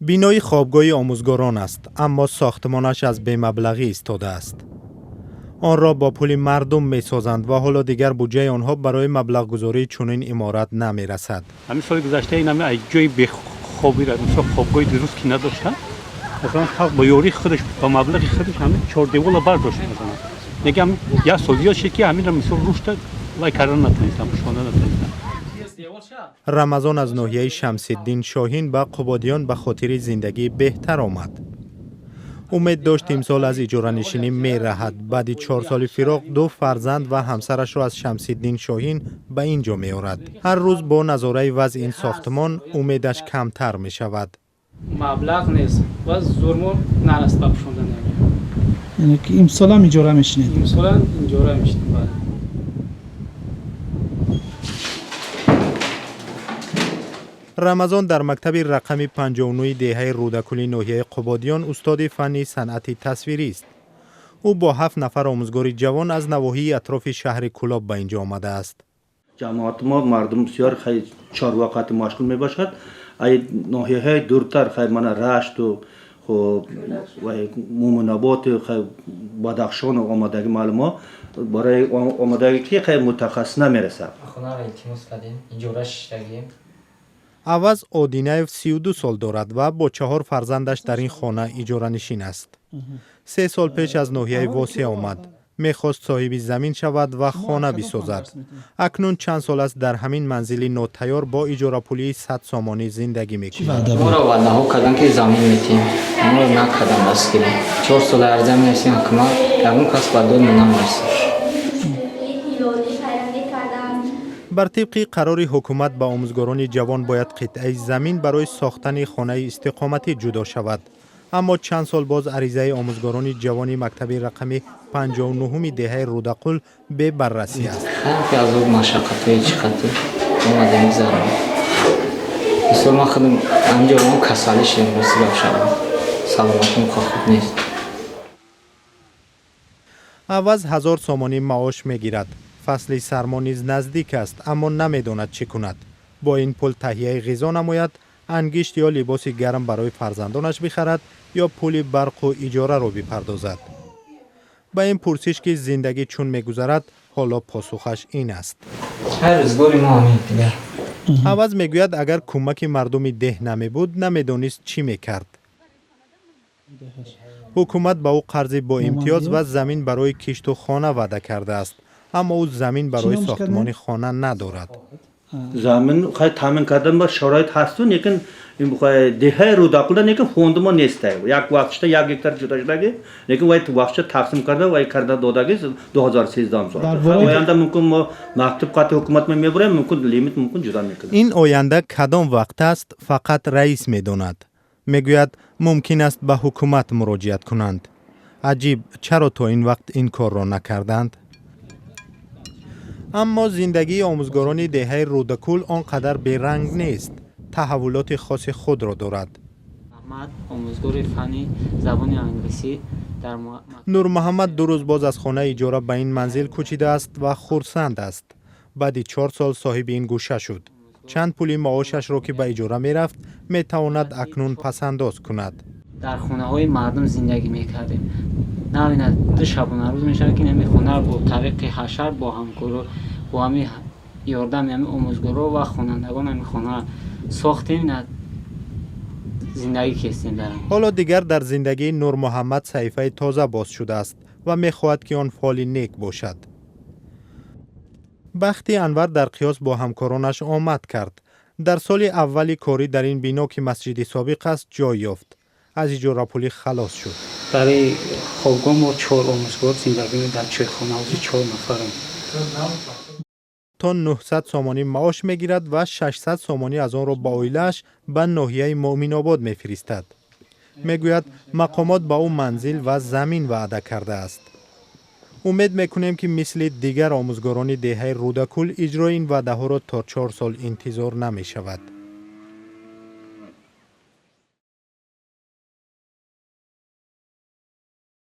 Бинои хобгоҳи омӯзгорон аст, аммо сохтмонаш аз бемаблағӣ истодааст. Онро бо пули мардум месозанд ва ҳоло дигар буҷаи онҳо барои маблағгузории чунин иморат намерасад. Ҳамин соли гузашта ин ҳами аз ҷои бехобира, мисол, хобгоҳи дуруст ки надоштанд, масалан, халқ бо ёрии худаш, ба маблағи худаш ҳамин чордевола бардошт. Масалан, неки ҳамин як сол зиёд шуд, ки ҳаминро, мисол, рушда вай кардан натавонистам, пӯшонда натавонистам. Рамазон аз ноҳияи Шамсиддин Шоҳин ба Қубодиён ба хотири зиндагии беҳтар омад. Умед дошт, имсол аз иҷоранишинӣ мераҳад. Баъди 4 соли фироқ ду фарзанд ва ҳамсарашро аз Шамсиддин Шоҳин ба ин ҷо меорад. Ҳар рӯз бо назораи вазъи ин сохтмон умедаш камтар мешавад. Маблағ нест ва зурмо нараст ба пӯшондан. Яъне ки имсолам иҷора мешинед? Имсолам иҷора мешинем, бале. Рамазон дар мактаби рақами 59 деҳаи Рӯдакули ноҳияи Қубодиён устоди фанни санъати тасвирист. Ӯ бо ҳафт нафар омӯзгори ҷавон аз навоҳии атрофи шаҳри Кӯлоб ба ин ҷо омадааст. Ҷамоати мо мардум бисёр хай чорво қати машғул мебошад. Ай ноҳияҳои дуртар, хай, мана, Рашту, хуб, Мӯминоботу, хай, Бадахшону омадагӣ маълумо барои омадагӣ, ки хай мутахассис намерасад. Хонаро илтимос кардем, иҷора шиштагем. Аваз Одинаев 32 сол дорад ва бо чаҳор фарзандаш дар ин хона иҷоранишин аст. 3 сол пеш аз ноҳияи Восеъ омад. Мехост соҳиби замин шавад ва хона бисозад. Акнун чанд сол аст, дар ҳамин манзили нотайёр бо иҷорапулии 100 сомонӣ зиндагӣ мекунад. Моро ваъдаҳо карданд, ки замин метиҳем, моро накарданд дастгирӣ. 4 сол ариза менависем ҳукумат, ягон кас ба дод намерасад. Бар тибқи қарори ҳукумат ба омӯзгорони ҷавон бояд қитъаи замин барои сохтани хонаи истиқоматӣ ҷудо шавад, аммо чанд сол боз аризаи омӯзгорони ҷавони мактаби рақами 59-уми деҳаи Рӯдақул бебаррасӣ аст. Ҳамки азоб, машаққатҳои чӣ қатӣ омадем, гузарам. Мисол, ман худам ҳаминҷо он касалӣ шудем, рости гап шавам, саломатим хуб нест. Аваз 1000 сомонӣ маош мегирад. Фасли сармо низ наздик аст, аммо намедонад, чӣ кунад. Бо ин пул таҳияи ғизо намояд, ангишт ё либоси гарм барои фарзандонаш бихарад ё пули барқу иҷораро бипардозад. Ба ин пурсиш, ки зиндагӣ чун мегузарад, ҳоло посухаш ин аст. Ҳар рӯзгори мо ҳамин дигар. Аваз мегӯяд, агар кӯмаки мардуми деҳ намебуд, намедонист, чӣ мекард. Ҳукумат ба ӯ қарзи боимтиёз ва замин барои кишту хона ваъда кардааст, аммо ӯ замин барои сохтмони хона надорад. Замин хай таъмин кардан ба шароит ҳасту, лекин деҳаи Рӯдақулда, лекин фонди мо нестай. Як вақтшда 1 гектар ҷудо шудаги, лекин вай вақтша тақсим карда, вай карда додаги 2013 сол. Оянда мумкин мо мактуб қати ҳукумат мебурем, мумкин лимит мумкин ҷудо мекунем. Ин оянда кадом вақт аст, фақат раис медонад. Мегӯяд, мумкин аст ба ҳукумат муроҷиат кунанд. Аҷиб, чаро то ин вақт ин корро накарданд? Аммо зиндагии омӯзгорони деҳаи Рӯдакул он қадар беранг нест, таҳаввулоти хоси худро дорад. Аҳмад, омӯзгори фанни забони англисӣ дар Нурмуҳаммад 2 рӯз боз аз хонаи иҷора ба ин манзил кӯчидааст ва хурсанд аст. Баъди 4 сол соҳиби ин гӯша шуд. Чанд пули маошашро, ки ба иҷора мерафт, метавонад акнун пасандоз кунад. Дар хонаҳои мардум зиндагӣ мекардем. Навина 2 шабонарӯз мешавад, ки ҳамин хонаро бо тариқи ҳашар, бо ҳамкоро, бо ҳамин ёрдами ҳамин омӯзгоро ва хонандагон ҳамин хонаро сохтем, зиндагӣ кестем дар. Ҳоло дигар дар зиндагии Нурмуҳаммад саҳифаи тоза боз шудааст ва мехоҳад, ки он фоли нек бошад. Бахти Анвар дар қиёс бо ҳамкоронаш омад кард. Дар соли аввали корӣ дар ин бино, ки масҷиди собиқ аст, ҷой ёфт, аз иҷорапулӣ халос шуд. Барои хобгоҳ мо чор омӯзгор зиндагӣ дар чойхона, ҳозир чор нафарем. То 900 сомонӣ маош мегирад ва 600 сомонӣ аз онро ба оилааш ба ноҳияи Муъминобод мефиристад. Мегӯяд, мақомот ба ӯ манзил ва замин ваъда кардааст. Умед мекунем, ки мисли дигар омӯзгорони деҳаи Рӯдакул иҷрои ин ваъдаҳоро то 4 сол интизор намешавад.